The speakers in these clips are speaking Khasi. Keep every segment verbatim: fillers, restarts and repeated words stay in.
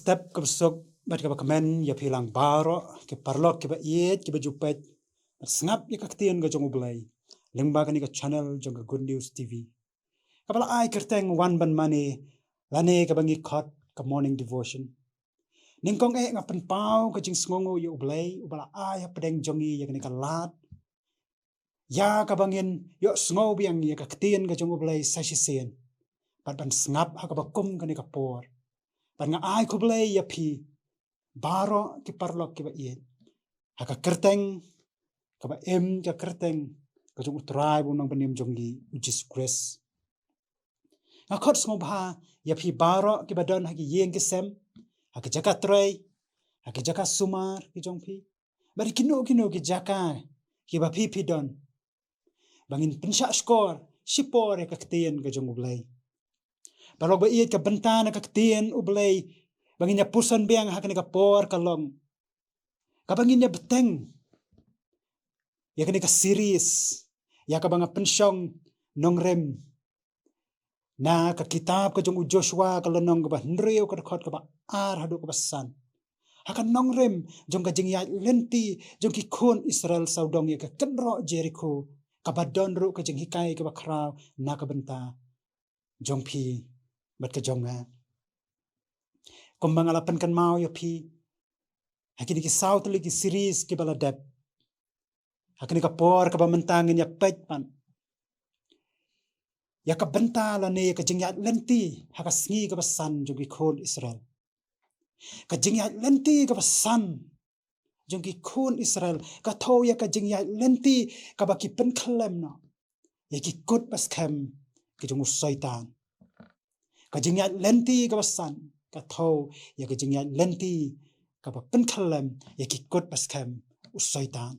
Step kaba suk bad kaba kmen ïa phi lang baroh ki paralok kiba ïeit kiba ju peit bad sngap ïa ka ktien ka jong U Blei lyngba kane ka channel jong ka Good News T V, kaba la ai kyrteng Wan Ban Mane, lane kaba ngi khot ka morning devotion. Nyngkong eh nga pynpaw ka jingsngewnguh ïa U Blei uba la ai hapdeng jong ngi ïa kane ka lad ïa kaba ngin ïohsngew biang ïa ka ktien ka jong U Blei sa shisien bad ban sngap ha kaba kum kane ka por. Bad nga ai khublei ïa phi baroh ki paralok kiba ïeit ha ka kyrteng kaba im, ka kyrteng ka jong U Trai bad U Nongpynim jong ngi, U Jisu Khrist. Nga khot sngewbha ïa phi baroh kiba don ha ki ïing ki sem, ha ki jaka trei, ha ki jaka sumar ki jong phi, bad kino kino ki jaka kiba phi phi don, ba ngin pynshah shkor shipor ïa ka ktien ka jong U Blei. Paralok ba ïeit, ka bynta na ka ktien U Blei ba ngin ïa puson biang ha kane ka por ka long kaba ngin ïa bteng ïa kane ka series ïa kaba nga pynshong nongrim na ka kitab ka jong u Joshua, ka lynnong kaba hynriew, ka dkhot kaba ar haduh kaba san, ha ka nongrim jong ka jingïaid lynti jong ki khun Israel sawdong ïa ka kynroh Jerikho, kaba don ruh ka jinghikai kaba khraw na ka bynta jong phi bad ka jong nga. Kumba nga la pynkynmaw ïa phi ha kine ki saw tylli ki series kiba la dep, ha kane ka por kaba mynta ngin ïa peit pat ïa ka bynta lane ïa ka jingïaid lynti ha ka sngi kaba san jong ki khun Israel. Ka jingïaid lynti kaba san jong ki khun Israel ka thew ïa ka jingïaid lynti kaba ki pynkhyllem noh ïa ki kut ba skhem ki jong u Soitan. Ka jingïaid lynti kaba san ka thew ïa ka jingïaid lynti kaba pynkhyllem ïa ki kut ba skhem u Soitan.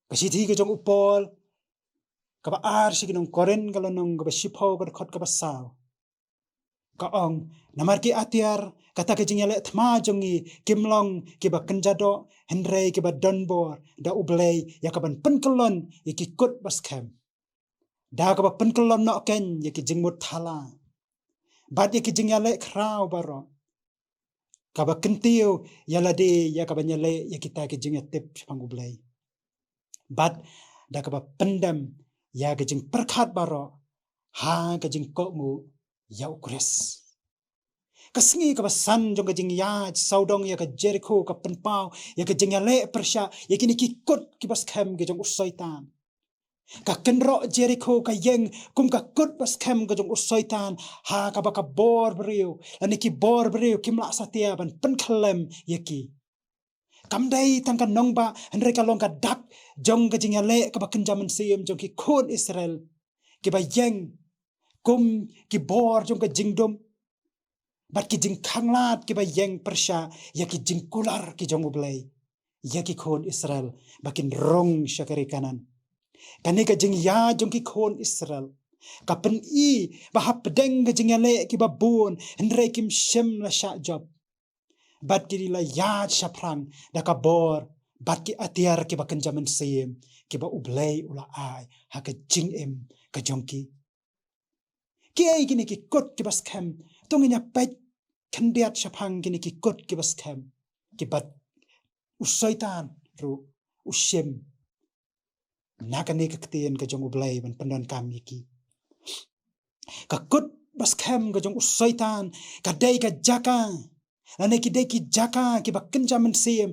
Ka shithi ka jong u Paul kaba ar sha ki nong Korinth, ka lynnong kaba shiphew, ka dkhot kaba saw, ka ong, namar ki atiar kata ka jingïaleh thma jong ngi kim long kiba kynja doh, hynrei kiba don bor da U Blei ïa kaban pynkyllon ïa ki kut ba skhem, da kaba pynkyllon noh kein ïa ki jingmut thala bad ïa ki jingïaleh khraw baroh, kaba kyntiew ïa lade ïa kaban ïaleh ïa kita ki jingïatip shaphang U Blei, bad da kaba pyndem ïa ki jingpyrkhat baroh ha ka jingkohnguh ïa u Khrist. Ka sngi kaba san jong ka jingïaid sawdong ïa ka Jerikho ka pynpaw ïa ka jingïaleh pyrshah ïa kine ki kut kiba skhem ki jong u Soitan. Ka kynroh Jerikho ka ïeng kum ka kut ba skhem ka jong u Soitan, ha kaba ka bor briew lane ki bor briew kim lah satia ban pynkhyllem ïa ki. Kam dei tang ka nongbah, hynrei ka long ka dak jong ka jingïaleh kaba kynja mynsiem jong ki khun Israel, kiba ïeng kum ki bor jong ka jingdum bad ki jingkhanglad kiba ïeng pyrshah ïa ki jingkular ki jong U Blei ïa ki khun Israel ba kin rung sha ka ri Kanaan. Kane ka jingïaid jong ki khun Israel ka pyni ba hapdeng ka jingïaleh kiba bun, hynrei kim shym la shah jop bad ki la ïaid shaphrang da ka bor bad ki atiar kiba kynja mynsiem kiba U Blei u la ai ha ka jingim ka jong ki. Kiei kine ki kut kiba skhem? To ngin ïa peit khyndiat shaphang kine ki kut kiba skhem kiba u Soitan ruh u shim na kane ka ktien ka jong U Blei ban pyndonkam ïa ki. Ka kut ba skhem ka jong u Soitan ka dei ka jaka, lane ki dei ki jaka kiba kynja mynsiem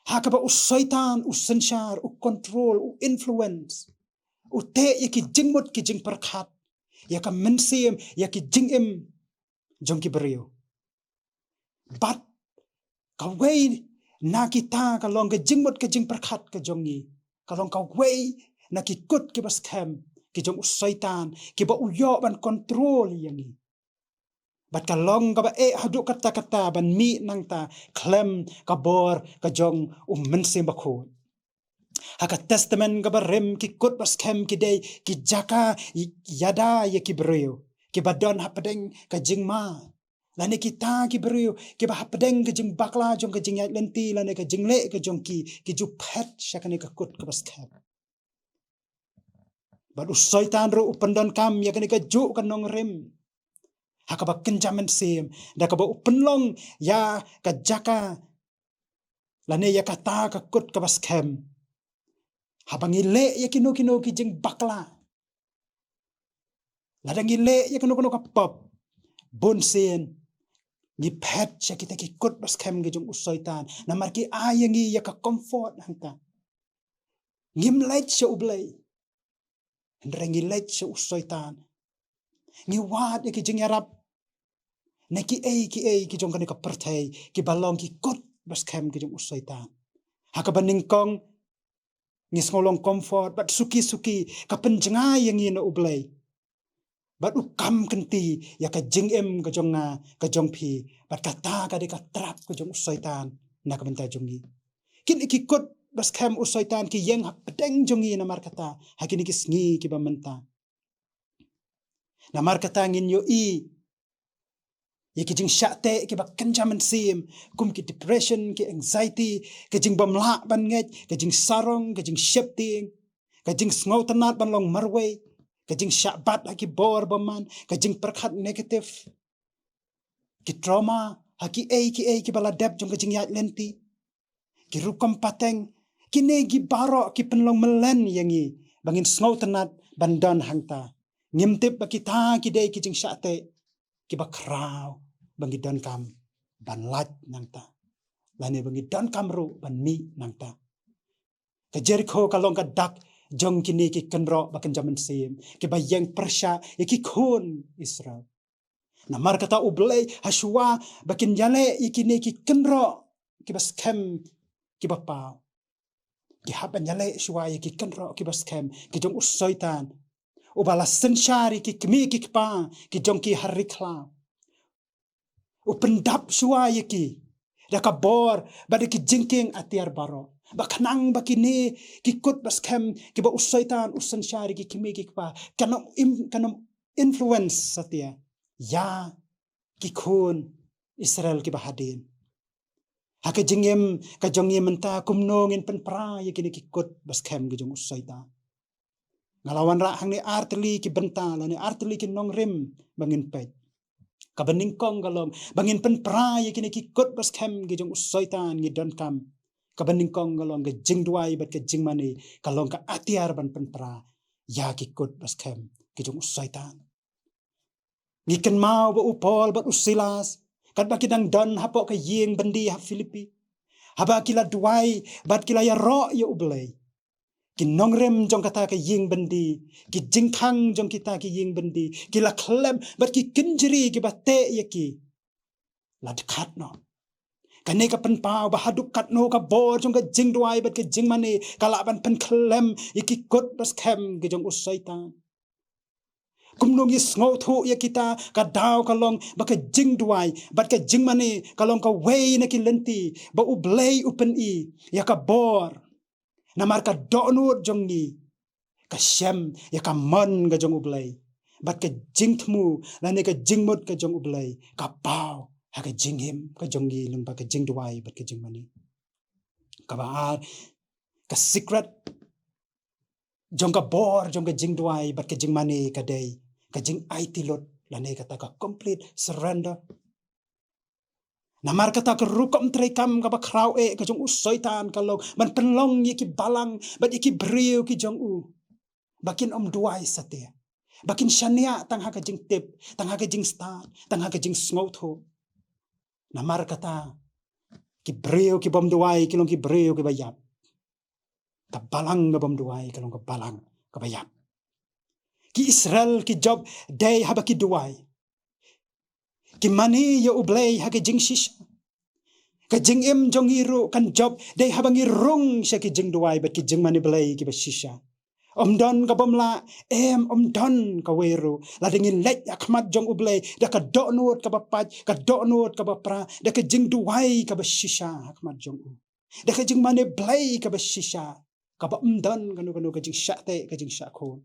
ha kaba u Soitan u synshar, u control, u influence, u teh ïa ki jingmut ki jingpyrkhat ïa ka mynsiem, ïa ki jingim jong ki briew. Bad kawei na kita ka long ka jingmut ka jingpyrkhat ka jong ngi, ka long kawei na ki kut kiba skhem ki jong u Soitan kiba u ïoh ban control ïa ngi. Bad ka long kaba eh haduh katta katta ban mih nangta khlem ka bor ka jong u Mynsiem Bakhuid. Ha ka Testament kaba rim ki kut ba skhem ki dei ki jaka ïada ïa ki briew kiba don hapdeng ka jingma, lane kita ki briew kiba hapdeng ka jingbakla jong ka jingïaid lynti lane ka jingleh ka jong ki, ki ju phet sha kane ka kut kaba skhem. Bad u Soitan ruh u pyndonkam ïa kane kajuh ka nongrim ha kaba kynja mynsiem, da kaba u pynlong ïa ka jaka lane ïa kata ka kut kaba skhem. Haba ngi leh ïa kino kino ki jingbakla, lada ngi leh ïa kino kino ka pop, bun sien ngi phet sha kita ki kut ba skhem ki jong u Soitan, namar ki ai ïa ngi ïa ka comfort hangta. Ngim leit sha U Blei, hynrei ngi leit sha u Soitan. Ngi wad ïa ki jingïarap na kiei kiei ki jong kane ka pyrthei, kiba long ki kut ba skhem ki jong u Soitan. Ha kaba nyngkong, ngi sngew long comfort, bad suki suki ka pynjngai ïa ngi na U Blei, bad u kam kynti ïa ka jingim ka jong nga, ka jong phi, bad kata ka dei ka trap ka jong u Soitan na ka bynta jong ngi. Kine ki kut ba skhem u Soitan ki ïeng hapdeng jong ngi namar kata ha kine ki sngi kiba mynta. Namar kata ngin ïohi ïa ki jingshah teh kiba kynja mynsiem, kum ki depression, ki anxiety, ka jingbymlah ban ngeit, ka jingsarong, ka jingsheptieng, ka jingsngewtynnat ban long marwei, ka jingshah bat ha ki bor bymman, ka jingpyrkhat negative, ki trauma ha kiei kiei kiba la dep jong ka jingïaid lynti, ki rukom pateng, kine ki baroh ki pynlong mlien ïa ngi ba ngin sngewtynnat ban don hangta. Ngim tip ba kita ki dei ki jingshah teh kiba khraw ba ngi donkam ban lait nangta, lane ba ngi donkam ruh ban mih nangta. Ka Jerikho ka long ka dak jong kine ki kynroh ba kynja mynsiem, kiba ïeng pyrshah ïa ki khun Israel. Namar kata U Blei, ha shuwa ba kin ïaleh ïa kine ki kynroh kiba skhem kiba paw, ki hap ban ïaleh shuwa ïa ki kynroh kiba skhem ki jong u Soitan, uba la synshar ïa ki kmie ki kpa ki jong ki ha ri khlaw. U pyndap shuwa ïa ki da ka bor bad da ki jingkieng atiar baroh, ba khnang ba kine ki kut ba skhem kiba u Soitan u synshar ïa ki kmie ki kpa, kan ym im-, kan ym influence satia ïa ki khun Israel kiba hadien. Ha ka jingim ka jong ngi mynta, kumno ngin pynpra ïa kine ki kut ba skhem ki jong u Soitan? Nga la wanrah hangne ar tylli ki bynta lane ar tylli ki nongrim ba ngin peit. Kaba nyngkong ka long ba ngin pynpra ïa kine ki kut ba skhem ki jong u Soitan, ngi donkam. Kaba nyngkong ka long ka jingduwai bad ka jingmane ka long ka atiar ban pynpra ïa ki kut ba skhem ki jong u Soitan. Ngi kynmaw ba u Paul bad u Silas, katba ki dang don hapoh ka ïing byndi ha Philippi, haba ki la duwai bad ki la ïaroh ïa U Blei, ki nongrim jong kata ka ïing byndi, ki jingkhang jong kita ki ïing byndi, ki la khlem bad ki kynjri kiba teh ïa ki la dkhat noh. Kane ka pynpaw ba haduh katno ka bor jong ka jingduwai bad ka jingmane ka lah ban pynkhlem ïa ki kut ba skhem ki jong u Soitan. Kumno ngi sngewthuh ïa kita? Ka daw ka long ba ka jingduwai bad ka jingmane ka long kawei na ki lynti ba U Blei u pyni ïa ka bor. Namar ka dohnud jong ngi ka shem ïa ka mon ka jong U Blei bad ka jingthmu lane ka jingmut ka jong U Blei ka paw ha ka jingim ka jong ngi lyngba ka jingduwai bad ka jingmane. Kaba ar, ka secret jong ka bor jong ka jingduwai bad ka jingmane ka dei ka jingaiti lut lane kata ka complete surrender. Namar kata ka rukom treikam kaba khraw eh ka jong u Soitan ka long ban pynlong ïa ki balang bad ïa ki briew ki jong u ba kin ym duwai satia, ba kin shaniah tang ha ka jingtip, tang ha ka jingstad, tang ha ka jingsngewthuh. Namar kata ki briew ki bym duwai ki long ki briew kiba ïap. Ka balang ka bym duwai ka long ka balang kaba ïap. Ki Israel ki jop dei haba ki duwai, ki mane ïa U Blei ha ka jingshisha. Ka jingim jong ngi ruh kan jop dei haba ngi rung sha ki jingduwai bad ki jingmane Blei kiba shisha. Ym don ka bym lah, em, ym don kawei ruh. Lada ngi leit ha khmat jong U Blei da ka dohnud kaba pait, ka dohnud kaba pra, da ka jingduwai kaba shisha ha khmat jong u, da ka jingmane Blei kaba shisha, kaba ym don kano kano ka jingshah teh ka jingshah khun.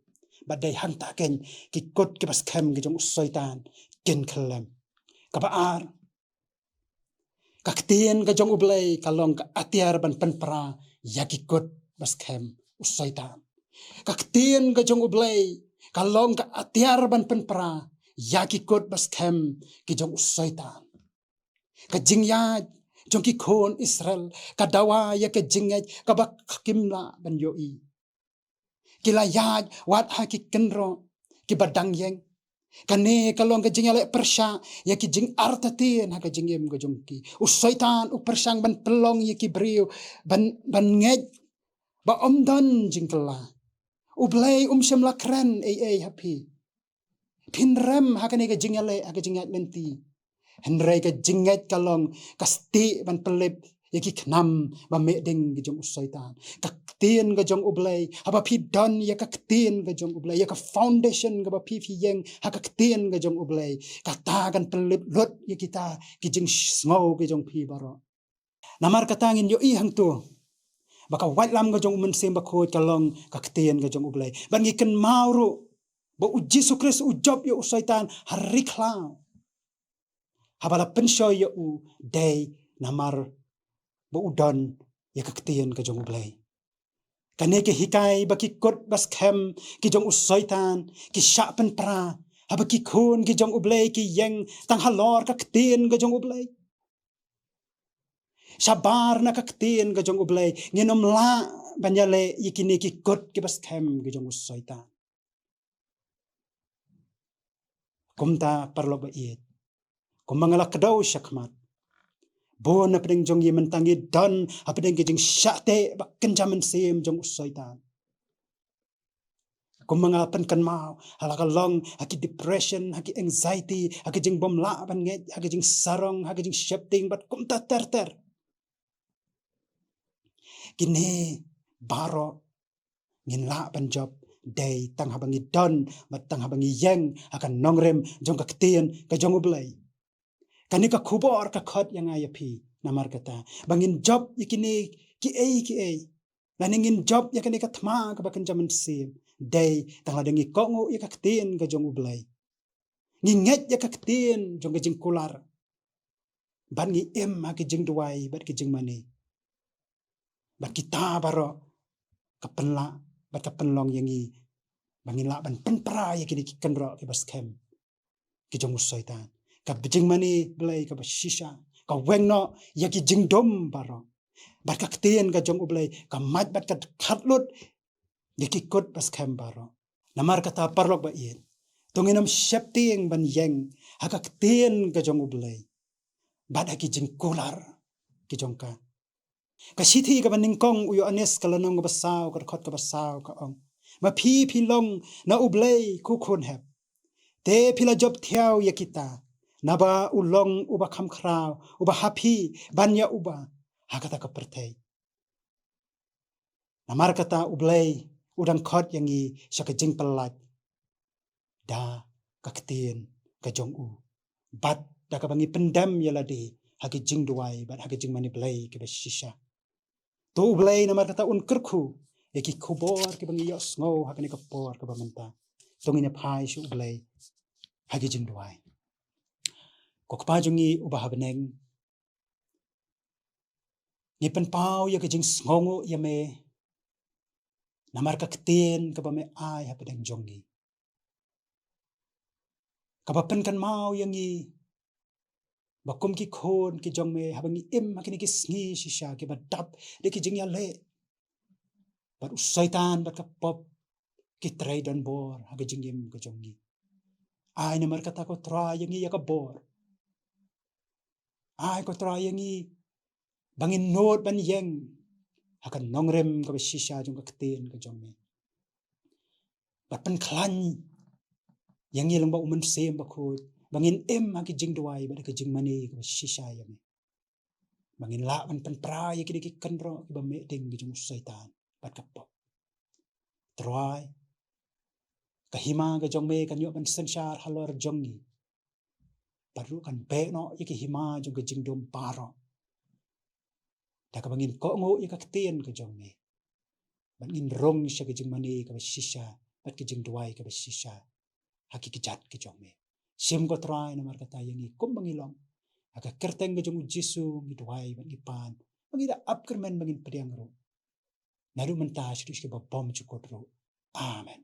Bad dei hangta keiñ ki kut kiba skhem ki jong u Soitan kin khyllem. Kaba ar, ka ktien ka jong U Blei ka long ka atiar ban pynpra ïa ki kut ba skhem u Soitan. Ka ktien ka jong U Blei ka long ka atiar ban pynpra ïa ki kut ba skhem ki jong u Soitan. Ka jingïaid jong ki khun Israel ka dawa ïa ka jingngeit kaba kim lah ban ïohi. Ki la ïaid wat ha ki kynroh kiba dang ïeng. Kane ka long ka jingïaleh pyrshah ïa ki jingartatien ha ka jingim ka jong ki. U Soitan u pyrshang ban pynlong ïa ki briew ban, ban ngeit ba ym don jingkylla. U Blei um shym la kren ei ei ha phi. Phin rem ha kane ka jingïaleh, ha ka jingïaid lynti. Hynrei ka jingngeit ka long ka stieh ban pynlip ïa ki khnam ba meh ding ki jong u Soitan. Ka ktien ka jong u Blei, haba phi don ïa ka ktien ka jong u Blei, ïa ka foundation kaba phi phi ïeng ha ka ktien ka jong u Blei, kata kan pynlip lut ïa kita ki jingsngew ki jong phi baroh. Namar kata ngin ïohi hangto ba ka waitlam ka jong u Mynsiem Bakhuid ka long ka ktien ka jong u Blei. Bad ngi kynmaw ruh ba u Jisu Khrist u jop ïa u Soitan ha ri khlaw. Haba la pynshoi ïa u dei namar ba u don ïa ka ktien ka jong u Blei. Kane ka hikai ba ki kut ba skhem ki jong u Soitan ki shah pynpra, haba ki khun ki jong u Blei ki ïeng tang halor ka ktien ka jong u Blei. Shabar na ka ktien ka jong u Blei, ngin ym lah ban ïaleh ïa kine ki kut kiba skhem ki jong u Soitan. Kumta paralok ba ïeit, kumba nga la kdew shakhmat, bun na pdeng jong ngi mynta ngi don ha pdeng ki jingshah teh ba kynja mynsiem jong u Soitan. Kumba nga la pynkynmaw, ha la ka long ha ki depression, ha ki anxiety, ha ki jingbymlah ban ngeit, ha ki jingsarong, ha ki jingsheptieng bad kumta ter ter. Kine baroh ngin lah ban jop dei tang haba ngi don bad tang haba ngi ïeng ha ka nongrim jong ka ktien ka jong u Blei. Kane ka khubor ka khot ïa nga ïa phi, namar kata ba ngin jop ïa kine kiei kiei, lane ngin jop ïa kane ka thma kaba kynja mynsiem dei tang lada ngi kohnguh ïa ka ktien ka jong u Blei. Ngi ngeit ïa ka ktien jong ka jingkular bad ngi im ha ki jingduwai bad ki jingmane. Bad kita baroh ka pynlah bad ka pynlong ïa ngi ba ngin lah ban pynpra ïa kine ki kynroh kiba skhem ki jong u Soitan. Ka jingmane Blei kaba shisha ka weng noh ïa ki jingdum baroh. Bad ka ktien ka jong u Blei ka mad bad ka khatlut ïa ki kut ba skhem baroh. Namar kata paralok ba ïeit, to ngin ym sheptieng ban ïeng ha ka ktien ka jong u Blei bad ha ki jingkular ki jong ka. Ka shithi kaba nyngkong u Ïoannis ka lynnong kaba saw, ka dkhot kaba saw ka ong, ma phi phi long na u Blei ko khun hep, te phi la jop thiaw ïa kita, naba u long uba kham khraw uba ha phi ban ïa uba ha kata ka pyrthei. Namar kata u Blei u dang khot ïa ngi sha ka jingpyllait da ka ktien ka jong u bad da kaba ngi pyndem ïa lade ha ki jingduwai bad ha ki jingmane Blei kiba shisha. To u Blei namar kata un kyrkhu ïa ki khubor kiba ngi ïohsngew ha kane ka por kaba mynta. To ngin ïa phai sha u Blei ha ki jingduwai. Ko Kpa jong ngi uba ha bneng, ngi pynpaw ïa ka jingsngewnguh ïa me namar ka ktien kaba me ai ha pdeng jong ngi, kaba pynkynmaw ïa ngi ba kum ki khun ki jong me, haba ngi im ha kine ki sngi shisha kiba dap da ki jingïaleh, bad u Soitan bad ka pop ki trei don bor ha ka jingim ka jong ngi. Ai namar kata ko Trai ïa ngi ïa ka bor. Ai ko Trai ïa ngi ba ngin nud ban ïeng ha ka nongrim kaba shisha jong ka ktien ka jong me. Bad pynkhlaiñ ïa ngi lyngba u Mynsiem Bakhuid ba ngin im ha ki jingduwai bad ha ki jingmane kaba shisha ïa me. Ba ngin lah ban pynpra ïa kine ki kynroh kiba meh ding ki jong u Soitan bad ka pop. Trai, ka hima ka jong me kan ïoh ban synshar halor jong ngi. Bad ruh kan beh noh ïa ka hima jong ka jingdum baroh da kaba ngin kohnguh ïa ka ktien ka jong me bad ngin rung sha ka jingmane kaba shisha bad ka jingduwai kaba shisha ha ki kjat ki jong me. Shim ko Trai namar kata ïa ngi kumba ngi long. Ha ka kyrteng ka jong u Jisu ngi duwai bad ngi pan, ba ngi da ap kyrmen ba ngin pdiang ruh, naduh mynta shaduh sha kiba bymjukut ruh. Amen.